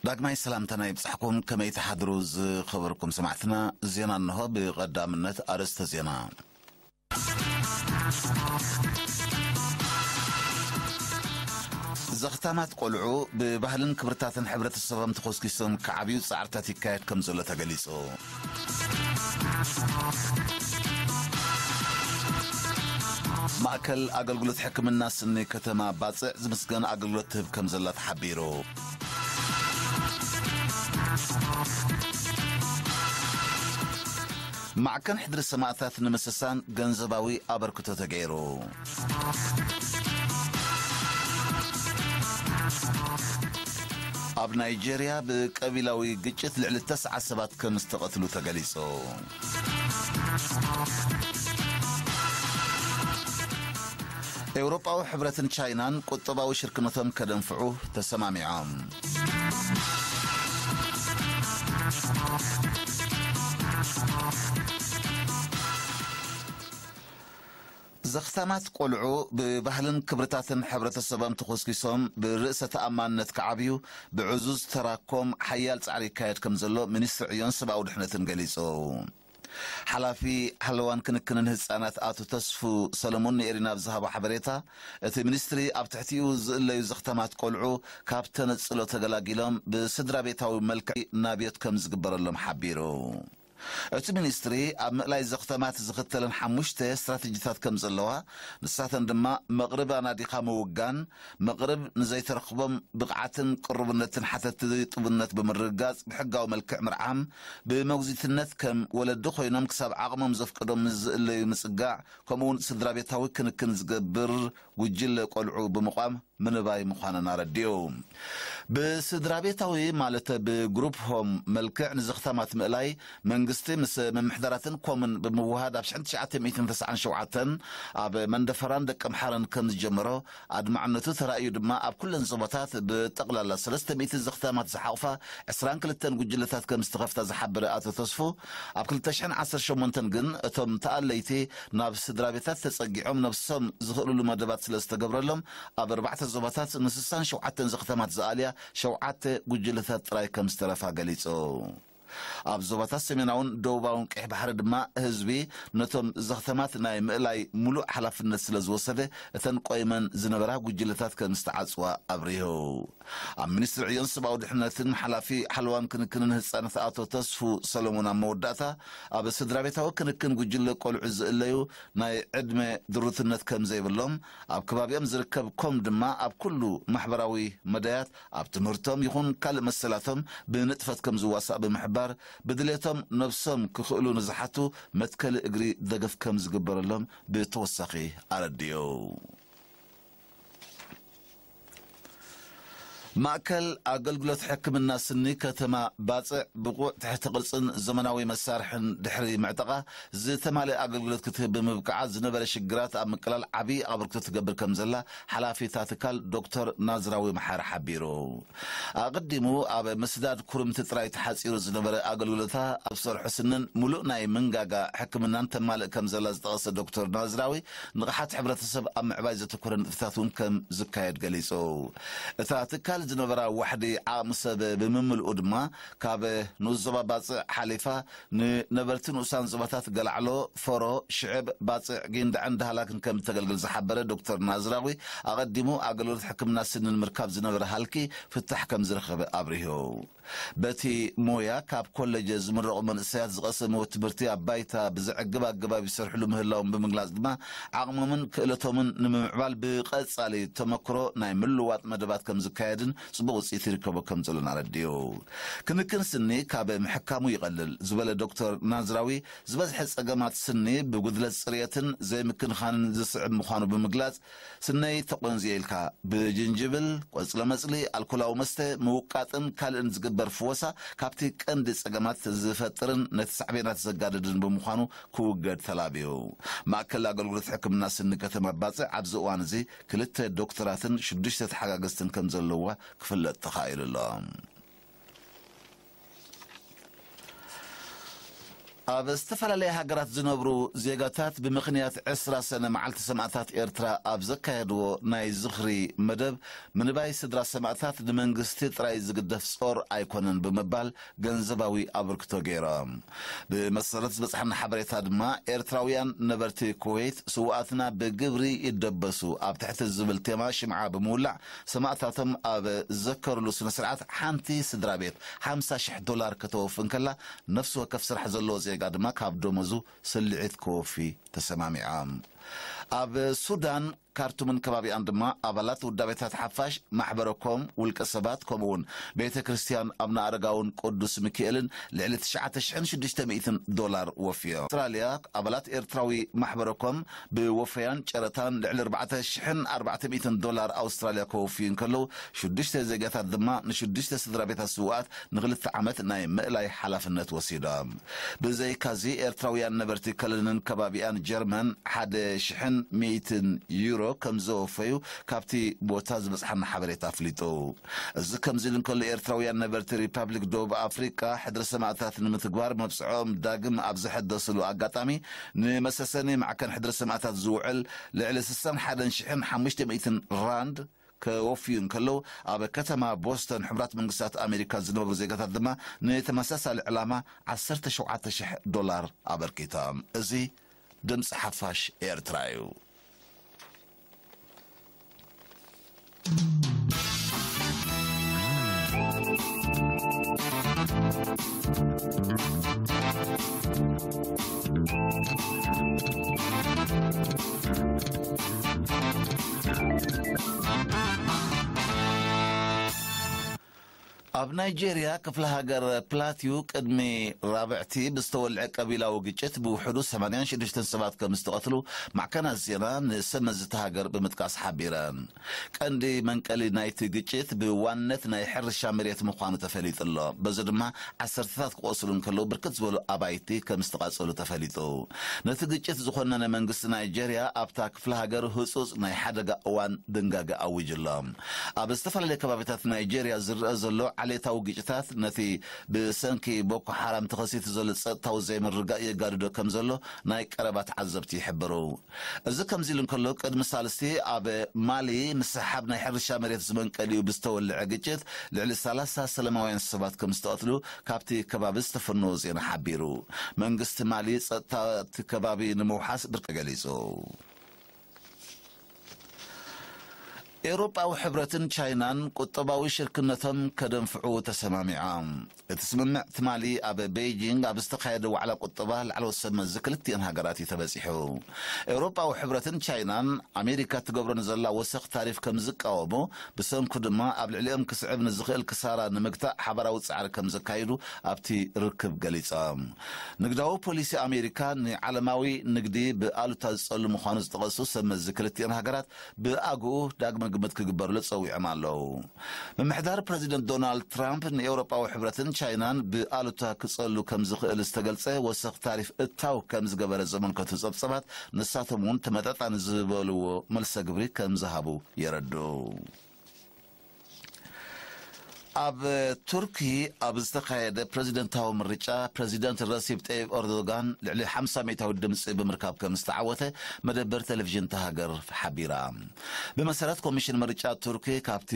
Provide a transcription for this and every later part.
ዳግማይ ሰላምታና ይብጻሕኩም። ከመይ ትሓድሩ ዝኸበርኩም ሰማዕትና? ዜና እንሆ። ብቐዳምነት ኣርእስተ ዜና። ዘኽታማት ቆልዑ ብባህልን ክብርታትን ሕብረተሰቦም ተኾስኪሶም ክዓብዩ ጻዕርታት ይካየድ ከም ዘሎ ተገሊጹ። ማእከል ኣገልግሎት ሕክምና ስኒ ከተማ ባጽዕ ዝምስገን ኣገልግሎት ትህብ ከም ዘላ ተሓቢሩ። ማዕከን ሕድሪ ሰማእታት ንምስሳን ገንዘባዊ ኣበርክቶ ተገይሩ። ኣብ ናይጄርያ ብቀቢላዊ ግጭት ልዕሊ ተስዓ ሰባት ከም ዝተቐትሉ ተገሊጹ። ኤውሮጳዊ ሕብረትን ቻይናን ቁጠባዊ ሽርክነቶም ከደንፍዑ ተሰማሚዖም። ዘኽታማት ቆልዑ ብባህልን ክብርታትን ሕብረተሰቦም ተኾስኪሶም ብርእሰ ተኣማንነት ክዓብዩ ብዕዙዝ ተራኮም ሓያል ጻዕሪ ይካየድ ከም ዘሎ ሚኒስትሪ ዕዮን ሰብኣዊ ድሕነትን ገሊጹ። ሓላፊ ሓለዋን ክንክንን ህጻናት ኣቶ ተስፉ ሰለሙን ንኤሪና ኣብ ዝሃቦ ሓበሬታ፣ እቲ ሚኒስትሪ ኣብ ትሕቲኡ ዝእለዩ ዘኽታማት ቆልዑ ካብ ተነጽሎ ተገላጊሎም ብስድራ ቤታዊ መልክዕ ናብዮት ከም ዝግበረሎም ሓቢሩ። እቲ ሚኒስትሪ ኣብ ምእላይ ዘኽተማት ዝኽተለን ሓሙሽተ ስትራተጂታት ከም ዘለዋ፣ ንሳተን ድማ መቕርብ ኣናዲኻ ምውጋን፣ መቕርብ ንዘይተረኽቦም ብቕዓትን ቅሩብነትን ሓተትቲ ጥቡነት ብምርግጋጽ ብሕጋዊ መልክዕ ምርዓም፣ ብመጉዚትነት ከም ወለዲ ኮይኖም ክሳብ ዓቕሞም ዘፍቀዶም ምስ ዝእለዩ ምጽጋዕ፣ ከምኡውን ስድራ ቤታዊ ክንክን ዝገብር ጉጅለ ቆልዑ ብምቋም ምንባይ ምዃነን ኣረዲኡ። ብስድራ ቤታዊ ማለት ብግሩፕ ሆም መልክዕ ንዘኽታማት ምእላይ መንግስቲ ምስ ምምሕዳራትን ኮምን ብምውሃድ ኣብ ሽሕን ትሽዓተ ሚእትን ተስዓን ሸውዓተን ኣብ መንደፈራን ደቀምሓረን ከም ዝጀመሮ ኣድማዕነቱ ተራእዩ ድማ ኣብ ኩለን ዞባታት ብጠቕላላ ሰለስተ ሚእቲ ዘኽታማት ዝሓቕፋ ዕስራን ክልተን ጉጅለታት ከም ዝተኸፍታ ዝሓበረ ኣቶ ተስፉ፣ ኣብ ክልተ ሽሕን ዓሰርተ ሸሞንተን ግን እቶም ተኣለይቲ ናብ ስድራ ቤታት ተጸጊዖም ነብሶም ዝኽእልሉ መደባት ስለ ዝተገብረሎም ኣብ ኣርባዕተ ዞባታት ንስሳን ሸውዓተን ዘኽታማት ዝኣልያ ሸውዓተ ጉጅለታት ጥራይ ከም ዝተረፋ ገሊጹ። ኣብ ዞባታት ሰሜናውን ደቡባውን ቀይሕ ባሕሪ ድማ ህዝቢ ነቶም ዘኽተማት ናይ ምእላይ ሙሉእ ሓላፍነት ስለ ዝወሰደ፣ እተን ቆይመን ዝነበራ ጉጅለታት ከም ዝተዓጽዋ ኣብሪሁ። ኣብ ሚኒስትሪ ዕዮን ሰብኣዊ ድሕነትን ሓላፊ ሓለዋን ክንክንን ህጻናት ኣቶ ተስፉ ሰሎሞን ኣብ መወዳእታ፣ ኣብ ስድራ ቤታዊ ክንክን ጉጅለ ቆልዑ ዝእለዩ ናይ ዕድመ ድሩትነት ከም ዘይብሎም፣ ኣብ ከባቢኦም ዝርከብ ኮም ድማ ኣብ ኩሉ ማሕበራዊ መዳያት ኣብ ትምህርቶም ይኹን ካልእ መሰላቶም ብንጥፈት ከም ዝዋሳእ ብምሕባር፣ ብድሌቶም ነብሶም ክኽእሉ ንዝሓቱ መትከሊ እግሪ ደገፍ ከም ዝግበረሎም ብተወሳኺ ኣረዲኡ። ማእከል ኣገልግሎት ሕክምና ስኒ ከተማ ባጽዕ ብቑዕ ትሕቲ ቅርጽን ዘመናዊ መሳርሕን ድሕሪ ምዕጠቓ ዝተማልአ ኣገልግሎት ክትህብ ብምብቃዓ ዝነበረ ሽግራት ኣብ ምቅላል ዓቢ ኣበርክቶ ትገብር ከም ዘላ ሓላፊ እታ ትካል ዶክተር ናዝራዊ መሓሪ ሓቢሩ። ኣቐዲሙ ኣብ ምስዳድ ኩርምቲ ጥራይ ተሓጺሩ ዝነበረ ኣገልግሎታ ኣብ ሰርሖ ስንን ሙሉእ ናይ መንጋጋ ሕክምናን ተማልእ ከም ዘላ ዝጠቐሰ ዶክተር ናዝራዊ፣ ንቕሓት ሕብረተሰብ ኣብ ምዕባይ ዘተኮረ ንጥፈታት እውን ከም ዝካየድ ገሊጹ። እታ ትካል ዝነበራ ዋሕዲ ዓቕሚ ሰብ ብምምልኡ ድማ ካብ ንኡስ ዞባ ባጽዕ ሓሊፋ ንነበርቲ ንኡሳን ዞባታት ገላዕሎ፣ ፈሮ፣ ሽዕብ፣ ባጽዕ፣ ጊንዳዕን ዳህላክን ከም እተገልግል ዝሓበረ ዶክተር ናዝራዊ፣ ኣቐዲሙ ኣገልግሎት ሕክምና ስኒ ንምርካብ ዝነበረ ሃልኪ ፍታሕ ከም ዝረኸበ ኣብሪሁ። በቲ ሞያ ካብ ኮለጀ ዝምረቑ መንእሰያት ዝቐሰምዎ ትምህርቲ ኣብ ባይታ ብዘዕግብ ኣገባብ ይሰርሕሉ ምህላዎም ብምግላጽ ድማ፣ ዓቕሞምን ክእለቶምን ንምምዕባል ብቐጻሊ ተመክሮ ናይ ምልዋጥ መደባት ከም ዝካየድን ጽቡቕ ውጽኢት ይርከቦ ከም ዘሎን ኣረዲኡ። ክንክን ስኒ ካብ ምሕካሙ ይቐልል ዝበለ ዶክተር ናዝራዊ፣ ዝበዝሐ ጸገማት ስኒ ብጉድለት ጽርየትን ዘይምክንኻንን ዝስዕብ ምዃኑ ብምግላጽ፣ ስነይ ተቖንዝየ ኢልካ ብጅንጅብል፣ ቆጽለ መጽሊ፣ ኣልኮላዊ መስተ ምውቃጥን ካልእን ዝግበር ፍወሳ ካብቲ ቀንዲ ጸገማት ዝፈጥርን ነቲ ሳዕቤናት ዘጋድድን ብምዃኑ ክውገድ ተላብዩ። ማእከል ኣገልግሎት ሕክምና ስኒ ከተማ ባጽዕ ኣብዚ እዋን እዚ ክልተ ዶክተራትን ሽዱሽተ ተሓጋገዝትን ከም ዘለዋ ክፍለጥ ተኻኢሉ ኣሎ። ኣብ ዝተፈላለያ ሃገራት ዝነብሩ ዜጋታት ብምኽንያት ዕስራ ሰነ መዓልቲ ሰማእታት ኤርትራ ኣብ ዘካየድዎ ናይ ዝኽሪ መደብ፣ ምንባይ ስድራ ሰማእታት ንመንግስቲ ጥራይ ዝግደፍ ጾር ኣይኮነን ብምባል ገንዘባዊ ኣበርክቶ ገይሮም። ብመሰረት ዝበጽሓና ሓበሬታ ድማ፣ ኤርትራውያን ነበርቲ ኩዌት፣ ስውኣትና ብግብሪ ይደበሱ ኣብ ትሕቲ ዝብል ቴማ ሽምዓ ብምውላዕ፣ ሰማእታቶም ኣብ ዝዘከርሉ ስነ ስርዓት ሓንቲ ስድራ ቤት ሓምሳ ሽሕ ዶላር ከተወፊ እንከላ፣ ነፍሲ ወከፍ ስራሕ ዘለዎ ዜጋ ድማ ካብ ደሞዙ ስልዒት ከወፊ ተሰማሚዖም። ኣብ ሱዳን፣ ካርቱምን ከባቢኣን ድማ፣ ኣባላት ውዳቤታት ሓፋሽ፣ ማሕበረኮም፣ ውልቀ ሰባት፣ ከምኡውን ቤተ ክርስቲያን ኣብነ ኣረጋውን ቅዱስ ሚካኤልን ልዕሊ ትሽዓተ ሽሕን ሽዱሽተ ሚእትን ዶላር ወፍዮም። ኣውስትራልያ፣ ኣባላት ኤርትራዊ ማሕበረኮም ብወፈያን ጨረታን ልዕሊ ኣርባዕተ ሽሕን ኣርባዕተ ሚእትን ዶላር ኣውስትራልያ ከወፍዩ እንከለዉ፣ ሽዱሽተ ዜጋታት ድማ ንሽዱሽተ ስድራ ቤታት ስውኣት ንክልተ ዓመት ናይ ምእላይ ሓላፍነት ወሲዶም። ብዘይካዚ፣ ኤርትራውያን ነበርቲ ከለንን ከባቢኣን ጀርመን ሓደ ሽሕን ሚእትን ዩሮ ከም ዘወፈዩ ካብቲ ቦታ ዝበጽሓና ሓበሬታ ኣፍሊጡ። እዚ ከምዚ ኢሉ እንከሎ፣ ኤርትራውያን ነበርቲ ሪፓብሊክ ደቡብ ኣፍሪቃ ሕድሪ ሰማእታት ንምትግባር መብጽዖም ዳግም ኣብ ዝሐደስሉ ኣጋጣሚ፣ ንመሰሰኒ ማዕከን ሕድሪ ሰማእታት ዝውዕል ልዕሊ ስሳን ሓደን ሽሕን ሓሙሽተ ሚእትን ራንድ ከወፍዩ እንከለዉ፣ ኣብ ከተማ ቦስተን ሕቡራት መንግስታት ኣሜሪካ ዝነብሩ ዜጋታት ድማ ንተመሳሳሊ ዕላማ ዓሰርተ ሸውዓተ ሽሕ ዶላር ኣበርኪቶም። እዚ ድምፂ ሓፋሽ ኤርትራ እዩ። ኣብ ናይጄርያ ክፍለ ሃገር ፕላቲው ቅድሚ ራብዕቲ ብዝተወልዐ ቀቢላዊ ግጭት ብውሕዱ ሰማንያን ሽዱሽተን ሰባት ከም ዝተቐትሉ ማዕከናት ዜና ንሰብ መዚ እታ ሃገር ብምጥቃስ ሓቢረን። ቀንዲ መንቀሊ ናይቲ ግጭት ብዋንነት ናይ ሕርሻ መሬት ምዃኑ ተፈሊጡ ኣሎ። በዚ ድማ ዓሰርተታት ክቖስሉ እንከለዉ ብርክት ዝበሉ ኣባይቲ ከም ዝተቓጸሉ ተፈሊጡ። ነቲ ግጭት ዝኾነነ መንግስቲ ናይጄርያ ኣብታ ክፍለ ሃገር ህጹጽ ናይ ሓደጋ እዋን ድንጋገ ኣዊጁ ኣሎ። ኣብ ዝተፈላለየ ከባቢታት ናይጄርያ ዝረአ ዘሎ ዓሌታዊ ግጭታት ነቲ ብሰንኪ ቦኮ ሓራም ተኸሲቱ ዘሎ ጸጥታዊ ዘይምርግጋእ የጋድዶ ከም ዘሎ ናይ ቀረባ ተዓዘብቲ ይሕብሩ። እዚ ከምዚ ኢሉ እንከሎ፣ ቅድሚ ሳልስቲ ኣብ ማሊ ምስሕሓብ ናይ ሕርሻ መሬት ዝመንቀሊኡ ብዝተወልዐ ግጭት ልዕሊ ሰላሳ ሰላማውያን ሰባት ከም ዝተቐትሉ ካብቲ ከባቢ ዝተፈነወ ዜና ሓቢሩ። መንግስቲ ማሊ ጸጥታ እቲ ከባቢ ንምውሓስ ብርቂ ገሊጹ። ኤውሮጳዊ ሕብረትን ቻይናን ቁጠባዊ ሽርክነቶም ከደንፍዑ ተሰማሚዖም። እቲ ስምምዕ ትማሊ ኣብ ቤይጂንግ ኣብ ዝተኻየደ ዋዕላ ቁጠባ ላዕለዎት ሰብ መዚ ክልቲአን ሃገራት እዩ ተበጺሑ። ኤውሮጳዊ ሕብረትን ቻይናን ኣሜሪካ ትገብሮ ንዘላ ወሰኽ ታሪፍ ከም ዝቃወሙ፣ ብሰንኩ ድማ ኣብ ልዕሊኦም ክስዕብ ንዝኽእል ክሳራ ንምግታእ ሓባራዊ ጻዕሪ ከም ዘካይዱ ኣብቲ ርክብ ገሊጾም። ንግዳዊ ፖሊሲ ኣሜሪካ ንዓለማዊ ንግዲ ብኣሉታ ዝጸሉ ምዃኑ ዝጠቐሱ ሰብ መዚ ክልቲአን ሃገራት ብኣግኡ ዳግመ ግምት ክግበርሉ ጸዊዖም ኣለዉ። ምምሕዳር ፕረዚደንት ዶናልድ ትራምፕ ንኤውሮጳዊ ሕብረትን ቻይናን ብኣሉታ ክጸሉ ከም ዝኽእል ዝተገልጸ ወሰኽ ታሪፍ እታው ከም ዝገበረ ዘመልከቱ ጸብጸባት፣ ንሳቶም እውን ተመጣጣኒ ዝበልዎ መልሰ ግብሪ ከም ዝሃቡ የረድኡ። ኣብ ቱርኪ ኣብ ዝተኻየደ ፕረዚደንታዊ ምርጫ፣ ፕረዚደንት ረሲፕ ጠይብ ኤርዶጋን ልዕሊ ሓምሳ ሚእታዊ ድምፂ ብምርካብ ከም ዝተዓወተ መደበር ቴሌቪዥን እታ ሃገር ሓቢራ። ብመሰረት ኮሚሽን ምርጫ ቱርኪ፣ ካብቲ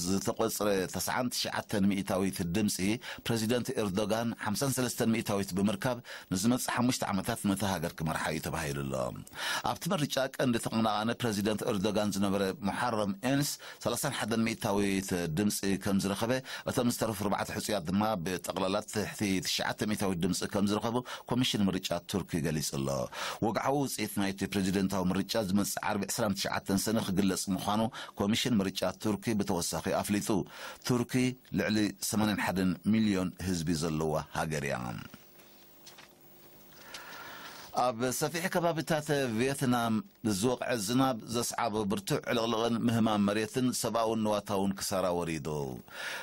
ዝተቖፅረ ተስዓን ትሽዓተን ሚእታዊት ድምፂ፣ ፕረዚደንት ኤርዶጋን ሓምሳን ሰለስተን ሚእታዊት ብምርካብ ንዝመፅእ ሓሙሽተ ዓመታት ነታ ሃገር ክመርሓ እዩ ተባሂሉ ኣሎ። ኣብቲ ምርጫ ቀንዲ ተቐናቓኒ ፕረዚደንት ኤርዶጋን ዝነበረ ሙሓረም ኤንስ ሰላሳን ሓደን ሚእታዊት ድምፂ ከም ዝረኸበ፣ እቶም ዝተረፉ ኣርባዕተ ሕፁያት ድማ ብጠቕላላ ትሕቲ ትሽዓተ ሚእታዊት ድምፂ ከም ዝረኸቡ ኮሚሽን ምርጫ ቱርኪ ገሊጹ ኣሎ። ወግዓዊ ውፅኢት ናይቲ ፕረዚደንታዊ ምርጫ ዝመፅእ ዓርቢ ዕስራን ትሽዓተን ሰነ ክግለጽ ምዃኑ ኮሚሽን ምርጫ ቱርኪ ብተወሳኺ ኣፍሊጡ። ቱርኪ ልዕሊ ሰማንያን ሓደን ሚልዮን ህዝቢ ዘለዋ ሃገር እያ። ኣብ ሰፊሕ ከባቢታት ቪየትናም ዝወቕዐ ዝናብ ዘስዓቦ ብርቱዕ ዕልቕልቕን ምህማም መሬትን ሰብኣውን ንዋታውን ክሳራ ወሪዱ።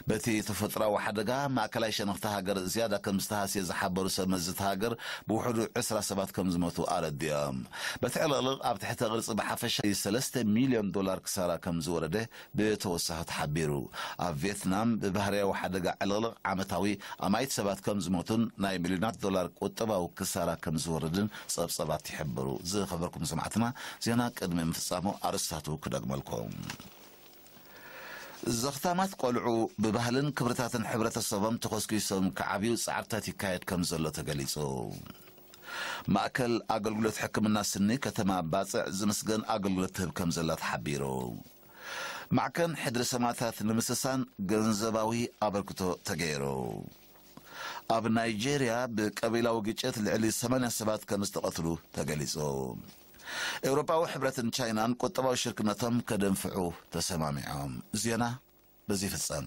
በቲ ተፈጥሮኣዊ ሓደጋ፣ ማእከላይ ሸነኽቲ ሃገር ዝያዳ ከም ዝተሃስየ ዝሓበሩ ሰብ መዚ እቲ ሃገር፣ ብውሕዱ ዕስራ ሰባት ከም ዝሞቱ ኣረዲኦም። በቲ ዕልቕልቕ ኣብ ትሕተ ቅርጺ ብሓፈሻ ሰለስተ ሚልዮን ዶላር ክሳራ ከም ዝወረደ ብተወሳኺ ተሓቢሩ። ኣብ ቪየትናም ብባህርያዊ ሓደጋ ዕልቕልቕ ዓመታዊ ኣማኢት ሰባት ከም ዝሞቱን ናይ ሚልዮናት ዶላር ቁጠባዊ ክሳራ ከም ዝወርድን ጸብጸባት ይሕብሩ። ዝኸበርኩም ሰማዕትና፣ ዜና ቅድሚ ምፍጻሙ ኣርእስታቱ ክደግመልኩም። ዘኽታማት ቆልዑ ብባህልን ክብርታትን ሕብረተሰቦም ተኾስኪሶም ክዓብዩ ጻዕርታት ይካየድ ከም ዘሎ ተገሊጹ። ማእከል ኣገልግሎት ሕክምና ስኒ ከተማ ባጽዕ ዝምስገን ኣገልግሎት ትህብ ከም ዘላ ተሓቢሩ። ማዕከን ሕድሪ ሰማእታት ንምስሳን ገንዘባዊ ኣበርክቶ ተገይሩ። ኣብ ናይጄርያ ብቀቢላዊ ግጭት ልዕሊ ሰማንያ ሰባት ከም ዝተቐትሉ ተገሊጹ። ኤውሮጳዊ ሕብረትን ቻይናን ቁጠባዊ ሽርክነቶም ከደንፍዑ ተሰማሚዖም። ዜና በዚ ይፍጸም።